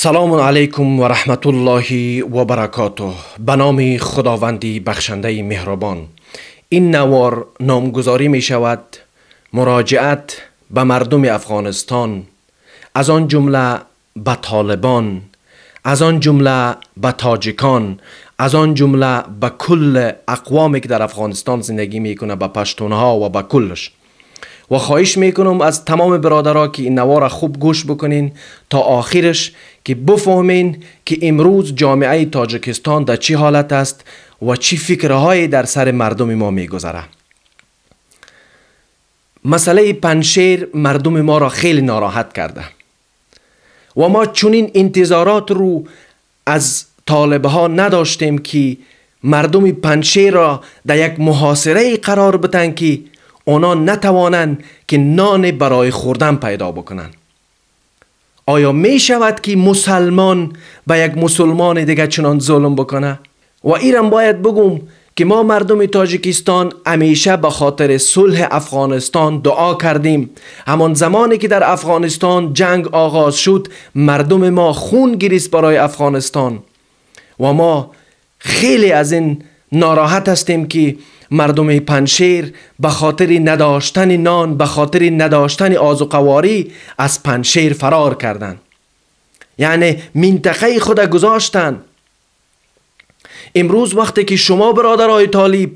Салому алайкум ва раҳматуллоҳи ва баракотуҳ. Ба номи Худованди бахшандаи меҳрубон. Ин навор номгузорӣ мешавад муроҷиат ба мардуми Афғонистон, аз он ҷумла ба толибон, аз он ҷумла ба тоҷикон, аз он ҷумла ба кулли ақвоме ки дар Афғонистон зиндагӣ мекунад, ба паштунҳо ва ба куллаш. Ва хоҳиш мекунам аз тамоми бародаро ки ин навора хуб гӯш бикунин то охираш, ки бифаҳмин ки имрӯз ҷомеаи Тоҷикистон дар чӣ ҳолат аст ва чӣ фикрҳое дар сари мардуми мо мегузарад. Масъалаи Панҷшер мардуми моро хеле нороҳат карда ва мо чунин интизорот рӯ аз толибҳо надоштем ки мардуми Панҷшерро дар як муҳосирае қарор биданд ки اونا نتوانند که نان برای خوردن پیدا بکنند. آیا می شود که مسلمان به یک مسلمان دیگه چنان ظلم بکنه؟ و ایران باید بگم که ما مردم تاجیکستان همیشه به خاطر صلح افغانستان دعا کردیم. همان زمانی که در افغانستان جنگ آغاز شد، مردم ما خون گریست برای افغانستان و ما خیلی از این ناراحت هستیم که مردم پنجشیر به خاطر نداشتن نان، به خاطر نداشتن آذوقه‌واری از پنجشیر فرار کردند، یعنی منطقه خود گذاشتند. امروز وقتی که شما برادرای طالب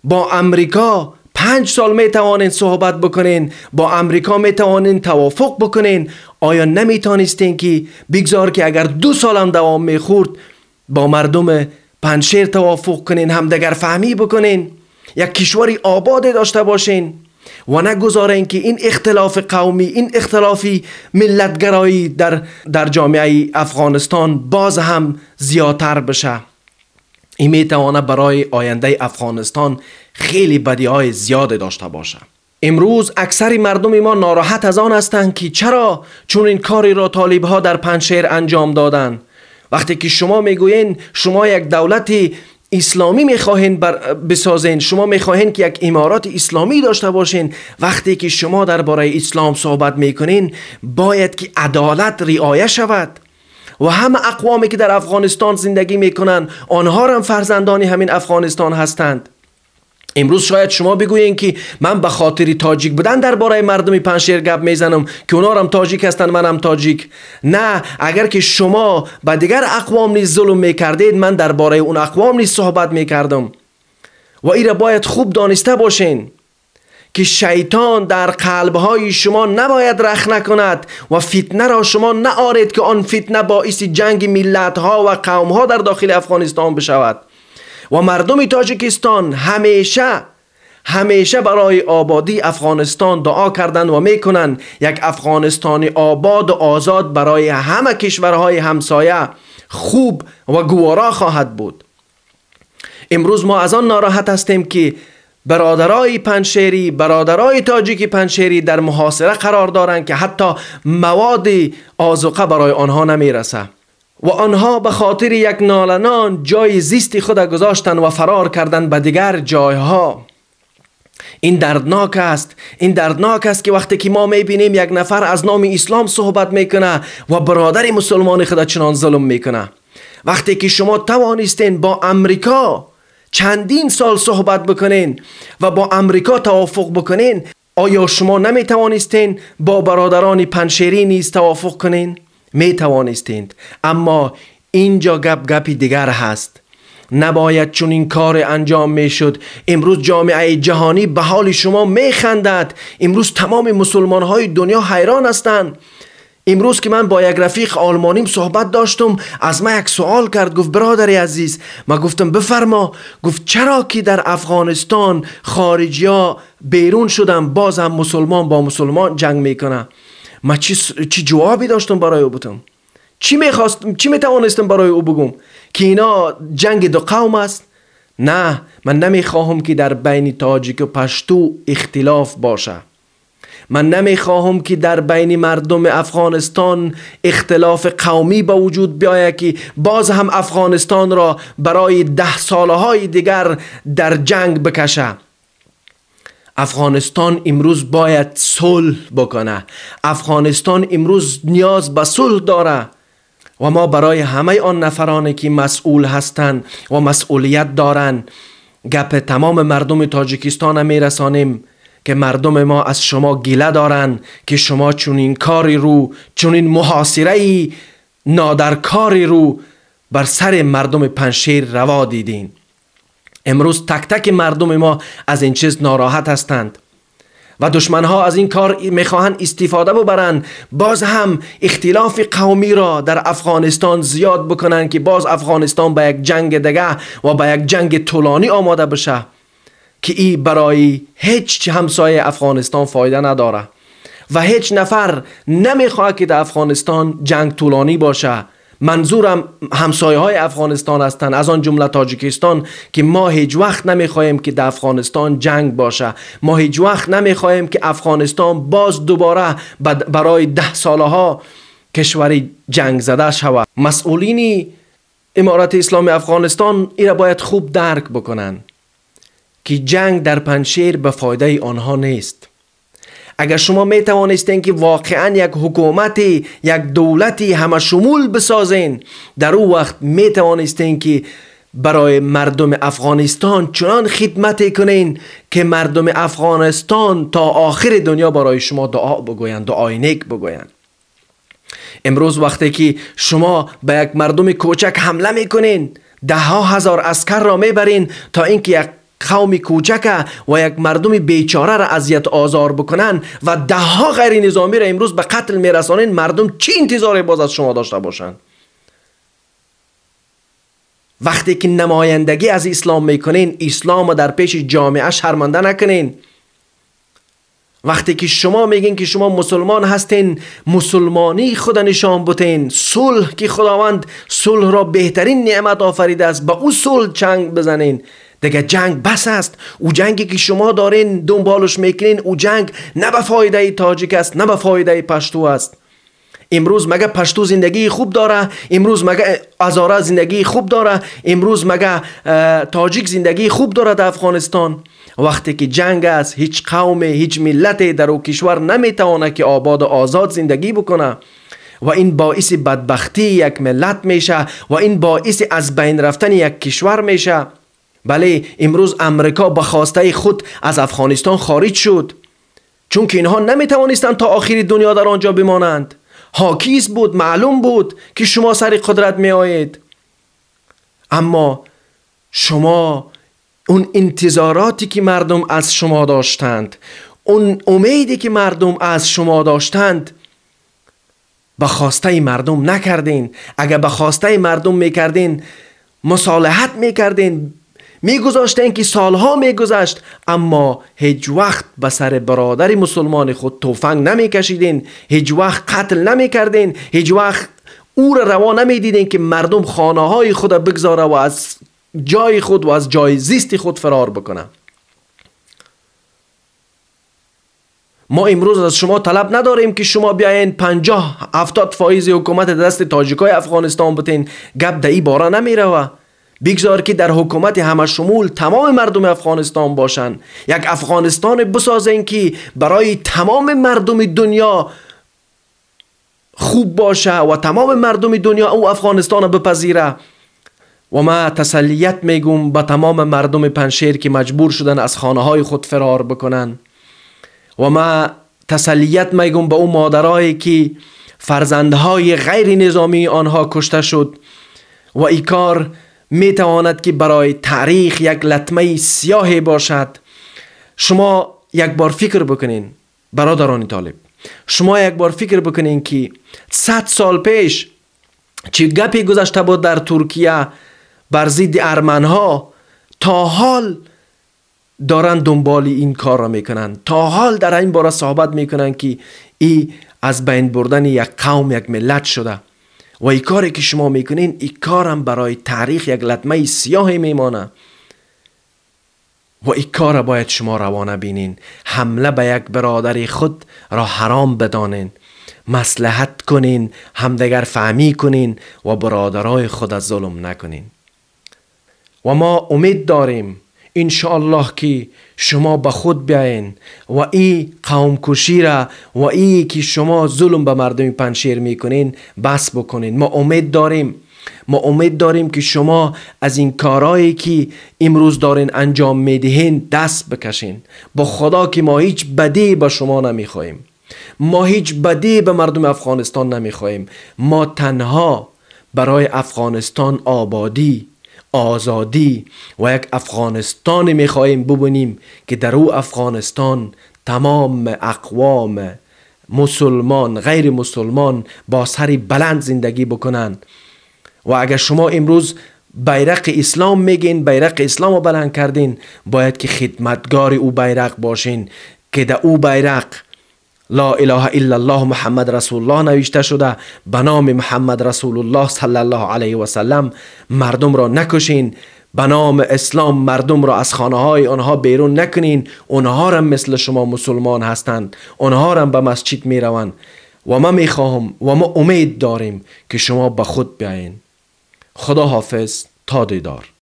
با امریکا 5 سال میتوانین صحبت بکنین، با امریکا میتوانین توافق بکنین، آیا نمیتونستین که بگذار که اگر 2 سال هم دوام میخورد با مردم پنجشیر توافق کنین، همدیگر فهمی بکنین، یک کشوری آباد داشته باشین و نگذارین که این اختلاف قومی، این اختلافی ملتگرایی در جامعه افغانستان باز هم زیادتر بشه. این میتوانه برای آینده افغانستان خیلی بدیهای زیاد داشته باشه. امروز اکثر مردم ما ناراحت از آن هستند که چرا چون این کاری را طالب ها در پنجشیر انجام دادن. وقتی که شما میگوین شما یک دولت اسلامی میخواهین بسازین، شما میخواهین که یک امارات اسلامی داشته باشین، وقتی که شما درباره اسلام صحبت میکنین باید که عدالت رعایت شود و همه اقوامی که در افغانستان زندگی میکنن آنها هم فرزندانی همین افغانستان هستند. امروز شاید شما بگویین که من به خاطر تاجیک بودن درباره مردم پنجشیر گپ میزنم که اونا هم تاجیک هستند، منم تاجیک. نه، اگر که شما به دیگر اقوام نیز ظلم میکردید من درباره اون اقوام نیز صحبت میکردم. و این را باید خوب دانسته باشین که شیطان در قلبهای شما نباید رخ نکند و فتنه را شما نآرید که آن فتنه باعث جنگ ملتها و قومها در داخل افغانستان بشود. و مردم تاجیکستان همیشه برای آبادی افغانستان دعا کردند و میکنند. یک افغانستان آباد و آزاد برای همه کشورهای همسایه خوب و گوارا خواهد بود. امروز ما از آن ناراحت هستیم که برادرای پنجشیری، برادرای تاجیک پنجشیری در محاصره قرار دارند که حتی مواد آذوقه برای آنها نمیرسه و آنها به خاطر یک نالنان جای زیستی خود گذاشتن و فرار کردند به دیگر جایها. این دردناک است. این دردناک است که وقتی که ما میبینیم یک نفر از نام اسلام صحبت میکنه و برادر مسلمان خود چنان ظلم میکنه. وقتی که شما توانستین با امریکا چندین سال صحبت بکنین و با امریکا توافق بکنین، آیا شما نمیتوانستین با برادران پنجشیری نیز توافق کنین؟ می توانستید. اما اینجا گپ گپی دیگر هست. نباید چون این کار انجام می شد. امروز جامعه جهانی به حال شما می خندد. امروز تمام مسلمان های دنیا حیران هستند. امروز که من با یک رفیق آلمانیم صحبت داشتم، از من یک سوال کرد، گفت برادر عزیز، ما گفتم بفرما. گفت چرا که در افغانستان خارجی ها بیرون شدن باز هم مسلمان با مسلمان جنگ میکنه؟ ما چی جوابی داشتم برای او بودم؟ چی میتوانستم برای او بگم که اینا جنگ دو قوم است؟ نه، من نمیخواهم که در بین تاجیک و پشتو اختلاف باشه. من نمیخواهم که در بین مردم افغانستان اختلاف قومی به وجود بیاید که باز هم افغانستان را برای 10 سالهای دیگر در جنگ بکشه. افغانستان امروز باید صلح بکنه. افغانستان امروز نیاز به صلح داره. و ما برای همه آن نفرانی که مسئول هستند و مسئولیت دارند گپ تمام مردم تاجیکستان میرسانیم که مردم ما از شما گله دارند که شما چنین کاری رو، چنین محاصره نادرکاری رو بر سر مردم پنجشیر روا دیدین. امروز تک تک مردم ما از این چیز ناراحت هستند و دشمنها از این کار میخواهند استفاده ببرند، باز هم اختلاف قومی را در افغانستان زیاد بکنند که باز افغانستان به یک جنگ دیگه و به یک جنگ طولانی آماده بشه که ای برای هیچ همسایه افغانستان فایده نداره و هیچ نفر نمیخواد که در افغانستان جنگ طولانی باشه. منظورم همسایه های افغانستان هستند، از آن جمله تاجیکستان، که ما هیچ وقت نمیخواهیم که در افغانستان جنگ باشه. ما هیچ وقت نمیخواهیم که افغانستان باز دوباره برای 10 ساله ها کشوری جنگ زده شود. مسئولین امارت اسلامی افغانستان ای را باید خوب درک بکنن که جنگ در پنجشیر به فایده آنها نیست. اگر شما می توانستین که واقعا یک حکومتی، یک دولتی همه شمول بسازین، در او وقت می توانستین که برای مردم افغانستان چنان خدمتی کنین که مردم افغانستان تا آخر دنیا برای شما دعا بگویند، دعای نیک بگویند. امروز وقتی که شما به یک مردم کوچک حمله میکنین، ده ها هزار عسکر را میبرین تا اینکه یک قوم کوچک و یک مردم بیچاره را اذیت آزار بکنن و ده ها غیر نظامی را امروز به قتل میرسانین، مردم چی انتظاری باز از شما داشته باشند؟ وقتی که نمایندگی از اسلام میکنین، اسلام را در پیش جامعه شرمنده نکنین. وقتی که شما میگین که شما مسلمان هستین، مسلمانی خود نشان بتین. صلح که خداوند صلح را بهترین نعمت آفریده است، با او صلح چنگ بزنین. دیگه جنگ بس است. او جنگی که شما دارین دنبالش میکنین، او جنگ نه به فایده تاجیک است، نه به فایده پشتو است. امروز مگه پشتو زندگی خوب داره؟ امروز مگه هزاره زندگی خوب داره؟ امروز مگه تاجیک زندگی خوب داره در افغانستان؟ وقتی که جنگ است، هیچ قوم، هیچ ملتی در او کشور نمیتونه که آباد و آزاد زندگی بکنه و این باعث بدبختی یک ملت میشه و این باعث از بین رفتن یک کشور میشه. بله، امروز امریکا به خواسته خود از افغانستان خارج شد، چون که اینها نمیتوانستند تا آخر دنیا در آنجا بمانند. حاکیس بود، معلوم بود که شما سر قدرت می آیید، اما شما اون انتظاراتی که مردم از شما داشتند، اون امیدی که مردم از شما داشتند، به خواسته مردم نکردین. اگر به خواسته مردم میکردین، مصالحت میکردین، میگذاشتین که سالها میگذشت، اما هیچ وقت به سر برادر مسلمان خود تفنگ نمیکشیدین، هیچ وقت قتل نمیکردین، هیچ وقت او را روا نمیدیدین که مردم خانه های خود بگذاره و از جای خود و از جای زیست خود فرار بکنه. ما امروز از شما طلب نداریم که شما بیاین 50-70 فایز حکومت دست تاجیکای افغانستان بتین. گپ در ای باره نمیروه. بگذار که در حکومت همه شمول تمام مردم افغانستان باشن. یک افغانستان بسازین که برای تمام مردم دنیا خوب باشه و تمام مردم دنیا او افغانستان بپذیره. و ما تسلیت میگم به تمام مردم پنجشیر که مجبور شدن از خانه های خود فرار بکنن. و ما تسلیت میگم به او مادرایی که فرزندهای غیر نظامی آنها کشته شد و این کار میتواند که برای تاریخ یک لطمه سیاه باشد. شما یک بار فکر بکنین برادران طالب، شما یک بار فکر بکنین که 100 سال پیش چه گپی گذشته بود در ترکیه بر ضد ارمنها، تا حال دارن دنبال این کار را میکنن، تا حال در این باره صحبت میکنن که ای از بین بردن یک قوم، یک ملت شده. و این کاری که شما میکنین، این کارم برای تاریخ یک لطمه سیاه میمانه و این کار باید شما روانه بینین. حمله به یک برادر خود را حرام بدانین، مصلحت کنین، همدیگر فهمی کنین و برادرای خود از ظلم نکنین. و ما امید داریم انشاءالله که شما به خود بیاین و ای قوم کشی را و ای که شما ظلم به مردم پنجشیر میکنین بس بکنین. ما امید داریم که شما از این کارهایی که امروز دارین انجام میدهین دست بکشین. با خدا که ما هیچ بدی به شما نمیخواهیم، ما هیچ بدی به مردم افغانستان نمیخواهیم. ما تنها برای افغانستان آبادی، آزادی و یک افغانستان میخواهیم ببینیم که در او افغانستان تمام اقوام، مسلمان، غیر مسلمان، با سری بلند زندگی بکنند. و اگر شما امروز بیرق اسلام میگین، بیرق اسلام رو بلند کردین، باید که خدمتگار او بیرق باشین که در او بیرق لا اله الا الله محمد رسول الله نوشته شده. به نام محمد رسول الله صلی الله علیه و سلم مردم را نکشین. به نام اسلام مردم را از خانه های آنها بیرون نکنین. آنها را مثل شما مسلمان هستند، آنها را به مسجد می روند. و ما میخواهم و ما امید داریم که شما به خود بیاین. خدا حافظ، تا دیدار.